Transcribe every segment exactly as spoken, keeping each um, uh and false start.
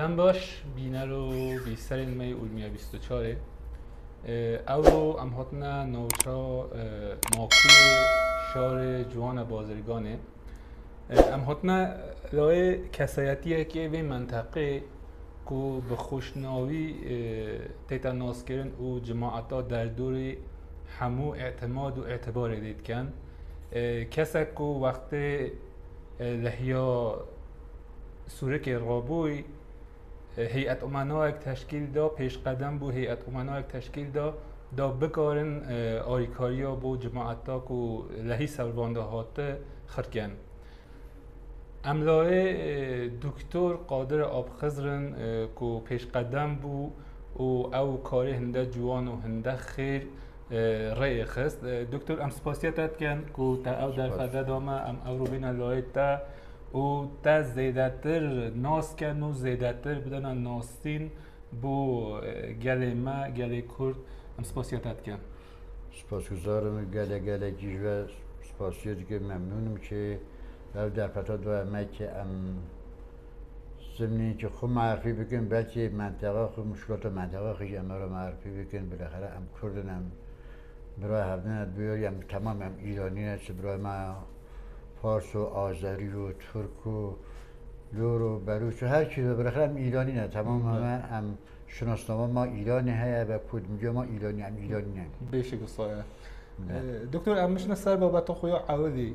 Em baş bîner û bîserên me yê Urmiye bîst û çar ê. Ewro em hatine navça Makûyê şarê Ciwana Bazirganê. Em hatine layê kesayetiyekê vê menteqê ku bi xweşnawî tête naskirin û cemaeta derdorê hemû îtimad û îtibarê lê dikin. Kesek ku wextê lehiya Sûrikê rabûy, heyet umenayek teşkîl da, pêşqedem bû heyet umenayek teşkîl da, da bikarin alîkariya bo cemaeta ku lehî ser van de hate xirken. Em layê Doktor Qadir Abxizrin ku pêşqedem bû û ew karê hinde ciwan û hinde xêr rêyê xist. Doktor, em spasiya te dikin ku te ew derfede da me, em ewro bîne layê te û te zêdetir nas ken û zêdetir bidene nasîn bo gelê me, gelê Kurd. Em spasiya te dikin. Spasguzar im, gelek gelekî ji we spasiya dikim, memnûn im ki ev derfeta da me ki em zimnî ki xwe merifî bikin, belkî menteqa xwe, muşkilata menteqa xwe jî em re merifî bikin, bilexere em Kurd in, em bira hev ne, duyar em temam em Îranî ne, çi bira me Fars û Azerî û Tirk û Lor û Belûç û her kî de bilexere em Îranî ne, temam me em şinasnama ma Îranê heye ve kurdmica ma Îranî, em Îranî ne. Bêşik wisa ye. Doktor, em bişine ser babeta xwe ya ewilî.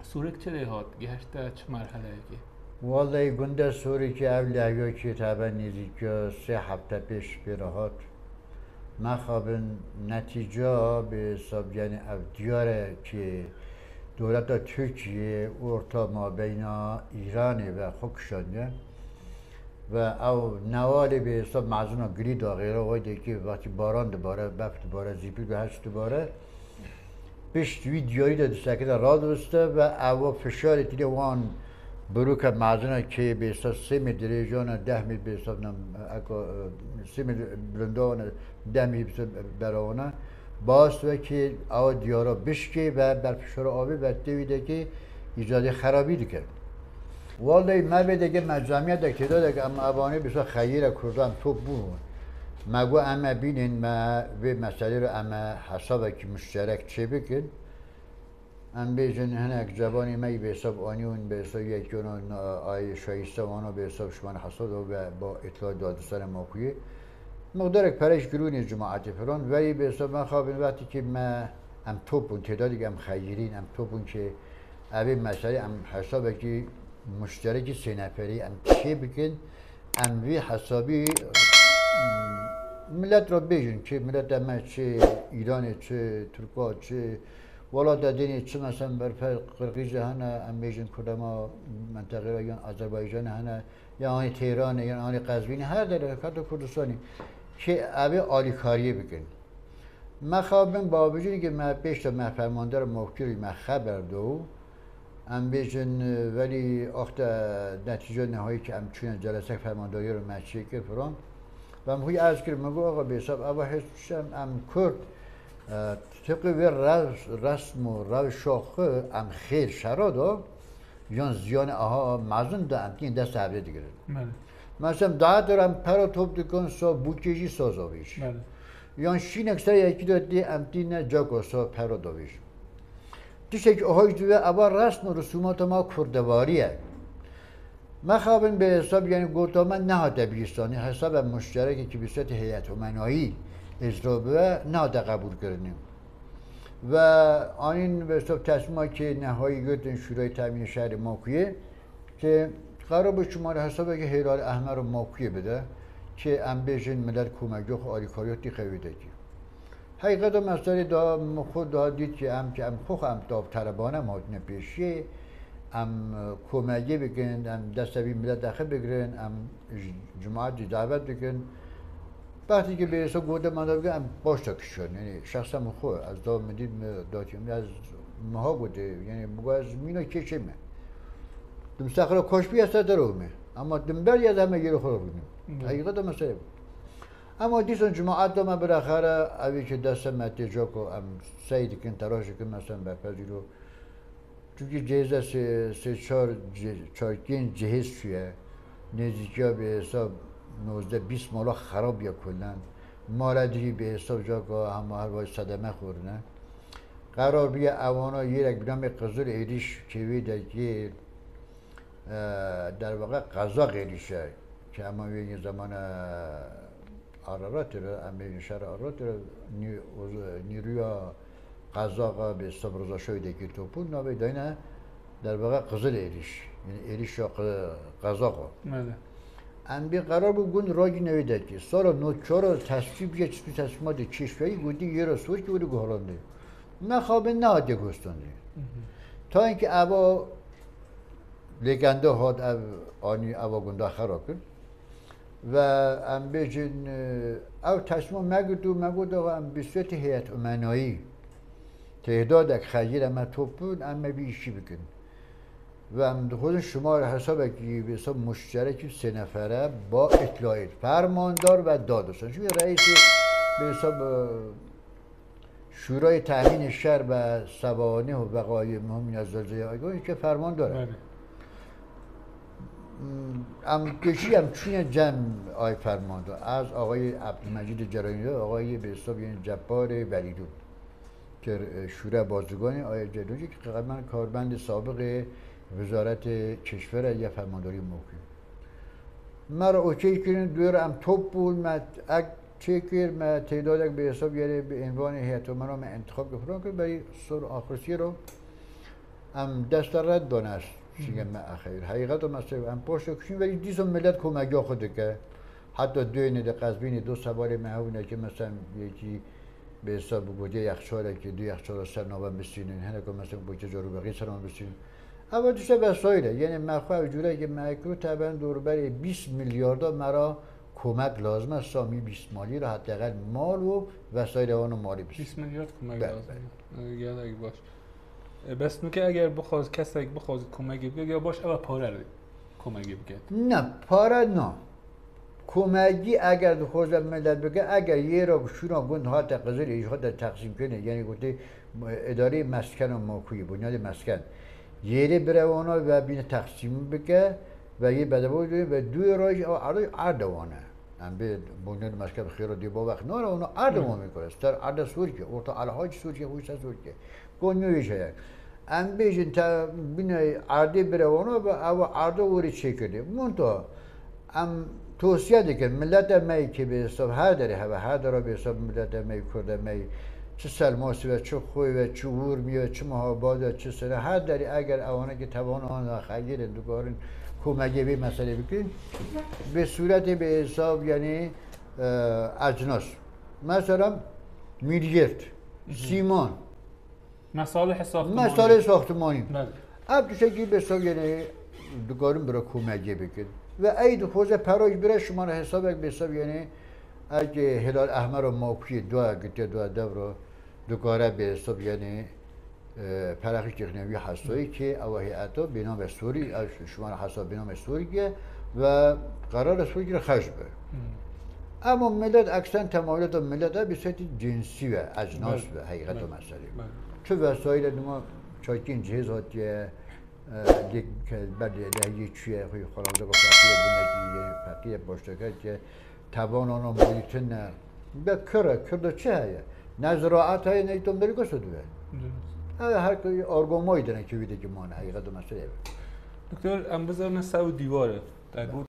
Sûrik çi lê hat? Gihişte çi merheleyekê? Wallahî gundê Sûrikê ev lehiyokê tebe nêzîkiya sê hefte pêş pê re hat. Mexabin netîca bi hesab, yanî ev diyar e ki dewleta Tirkiyê orta mabeyna Îranê ve xwe kişandiye. Ve ew newalê bi hesab mezina girî daxêre, wayde ki wextî baran dibare, bef dibare, zîpî bi heş dibare. Pişt wî diyarî de di sekine radibiste ve ew fişarê tîne wan birûke mezina kê bêsa sê mîl dirêjana deh mîl bêsa eka sê mîl bilindawana deh mîl bêsa berawana bas ve kê ew diyara bişkê ve berfişara avê ve tê wî de kê îcadê xerabî dike. Wallahî me vê deke me camiyetek têda de em evanê bêsa xeyîre Kurdan top bûn. Me got em e bînin, me vê meselê re em e hesabekî muşterek çêbikin. Em bêjin hinek cebanê me yî bêsab anî û bêsab yekî ona ay şayîste wana bêsab şiman hesab da ve ba îtla dadisane makuyê. Miqdarek pereyş girûnê cemaetê filan. Verî bêsab me xabin wextî ki me em top bûn, têda dîk em xeyirîn, em top bûn ki evê meselê em hesabekî muşterekî sê neferî em çê bikin, em vî hesabî, hmm, milet re bêjin ki milet me çi Îranê, çi Tirka, çi Wala te dênê çi, mesela, berfe Qirgîzê hene, em bêjin Kurda ma menteqê re, yan Azerbaycanê hene, yan anî Têranê, yan anî Qezvînê, her derê, heta Kurdistanê ki evê alîkariyê bikin. Me xabin bavêjin ki me pêş de me fermandar mokirî me xeber do. Em bêjin, welî axte netîca nihayî ki em çûne celesek fermandariyê re me çêkir filan. Ve em xwe erz kir, min got, axa bêsab, eva hêz tişt em, em Kurd, e, tibqî vê rev-, resm û rewşa xwe em xêr şera da, yan ziyanê aha mezin da em tînin dest hevdê digirin. Belê. Mesela, daet em pero top dikin, sa bûkê jî sa zavê jî. Belê. Yan şînek ser yekî de dê em tîne cako sa pero davê jî. Tiştekî aha jî dibe, eva resm û risûmata ma kurdevarî ye. Mexabin bi hesab, yanî gota me nehate bihîstanî, hesaba muşterekekî bi sifetê heyet umenayî îcra bibe, nehate qebûlkirinê. Ve anîn bi hesab tesmîma ki nehayî girtin Şûrayê Temînê Şerê Makuyê, ki qerab bi şima re hesabekî Hêlalê Ehmer û Makuyê bide, ki em bêjin milet komegî xwe alîkariya tîqe wê dekî. Heqîqeta meselê da min xwe da dît ki em, ki em xwe xwe em dawterebane em hatine pêşiyê, em, e, komegê bikin, em destê vî milete xwe bigirin, em ji cemaetî davet bikin. Wextî ki bêsa gote me da bikin, em baş da kişan. Yanî şexsen min xwe, ez da min dît, min datî, ez miha gote, yanî bigo ez mîna kêşê me. Dim sexra koş bî, ez te dero me. Ama dim ber ya da me yeri xwe biginim. Hı. Heqîqeta meselê bu. Ama dîsan cemaet da me bilaxere evî ki deste me tê cako em sey dikin, telaş dikin, mesela berpez dîro. Çunkî cihêze sê, sê çar cih-, çarkên cihêz çûye. Nêzîkiya bêhesab nozdeh bîst mala xerab ya kulen. Mala dî bêhesab caka hema her vay sedeme xurine. Qerar bûye ewana yêrek bi namê Qizil Êrîş kê wê dekê, e, derwaqa qeza Êrîş e. Ke hema wê yê zemana Araratê re, em bêjin şer Araratê re, nî-, oz-, nîrûya qezaxa bêhesab Riza Şahî dekê topû, navê dayne derwaqa Qizil Êrîş. Yanî Êrîşa qe-, qezaxa. Belê. Em bê qerar bû gund ragî newê dekê. Sala nod çar tescîl bûye, çiftî tescîlatê kêşweyî gotî yê re Sûrkê were guherandê. Mexabin nehatiye gostandê. Hı hı. Ta inkî eva lêkende hat, ev anî eva gunda xera kir. Ve em bêjin, e, ew tesma me girt û me got, "Axa, em bi sûretê heyet umenayî, têdadek xeyîr em e top bûn, em ê vî îşî bikin." Ve em dixwazin şima hesabekî, bi hesab muşterekî sê nefere ba îtlaît, fermandar ve dadostan. Çünkü reîsî bi hesab, e, Şûrayê Temînê Şer ve Sevanî û Vexayê Muhimîna Zilzileyê Aygoyê ke fermandar e. Belê. Em pêşî em çûne cem ay fermandar. Ez axayê Ebdulmecîdê Cerayînê, axayê bêhesab yên Ceparê Velîdû. Kir, e, şûre baziganê, ayê Cerayînê ki qedemen karbendê sabiqê Wizaretê Kêşvere ye fermandarî mokî. Me re okey kirin, duyê re em top bûn, me ek çêkir, me têdadek bi hesab yerê bi ênvanê heyet umena me intixab kir, filan kir, berî sor axirî ro em desta red dane, çînge me exeyir. Heqîqeta meselê em paşta kişîn, berî dîsa millet komegiya xwe dike. Heta duyênê de qezbînê dost hevalê me hewne ki mesela yekî bi hesab gotiye yexçarekî, du yexçara ser nava bisînin, hineka mesela gotiye carûbexî ser nava bisînin. Eva tişte vesaire. Yanî me xwe ev cûrekî me kiro teben dorberê bîst milyarda me ra komek lazim e, samî bîst malî ra heteqel mal û vesaire wana malî bîst. Bîst milyar komek lazim e. Gelek baş. E, bes nuke eger bixwaz, kesek bixwaz komekê bike, ya baş eva pare re komekê bike. Ne, pare na. Komegî eger dixwaze millet bike, eger yê ra şûna gund hate Qizilê, îş hate teqsîmkirinê, yanî gotê, e, îdareyê mesken û makûyî, bunyadê mesken. Yêrê bire wana ve bîne teqsîm bike ve yê bedevol dû ve duyê rojî ew erdê erde wane. Em bê bunyadê mesken xêra dê bawex nare, wana erde wan bikore. Ser erde Sûrkê, orta Elhac Sûrkê, xwe ser Sûrkê. Gonyo yê şeye. Em bêjin te bîne erdê bire wana ve ew erda werî çêkirdê. Munta em tosiye dikin, milete me yê kê bê hesab her derê hebe, her dera bê hesab milete me yê, kurde me yê, çi Selmasî ve, çi Xoy ve, çi Urmî ve, çi Mehabad ve, çi Sine, her derê eger ewanekî tevan an xeyirên dikarin komegê vê meselê bikin. Bi sûretê bê hesab, yanî, e, ecnas. Mesela, mîrgirt, sîman, Mesalihê saxtimanî. Mesalihê saxtimanî. Belê. Ev tiştekî bê hesab, yanî dikarin bira komegê bikin. Ve ey dixwaze peroj bire şima re hesabek bê hesab, yanî eke Hilal Ehmera Makûyê dua gitiye dua devro dikare bê hesab, yanî, e, perexî kêxine wî hesayî ki ew heyeta bêname Sûrî, ew şima re hesab bêname Sûrî ke ve qerara Sûrî re xerc be. Hmm. Ama millet eksen temayulata millet e bi setî cinsî ve, ecnas ve, heqîqeta meselê. Belê. Çi vesaîle dima çakîn cihêz hatiye, e, lê ke ber lehiyê çûye, xwe xwerazeka feqîye binekî, feqîye başteke ke tevan ana malî tune. Be kir e, kirda çi heye? Ne ziraet heye, ne îtom derî gosto dibe. Dûr. Ev her argomayî dine ki wî de ki mane, heqîqeta meselê be. Doktor, em bizane sew dîwar e. Te got.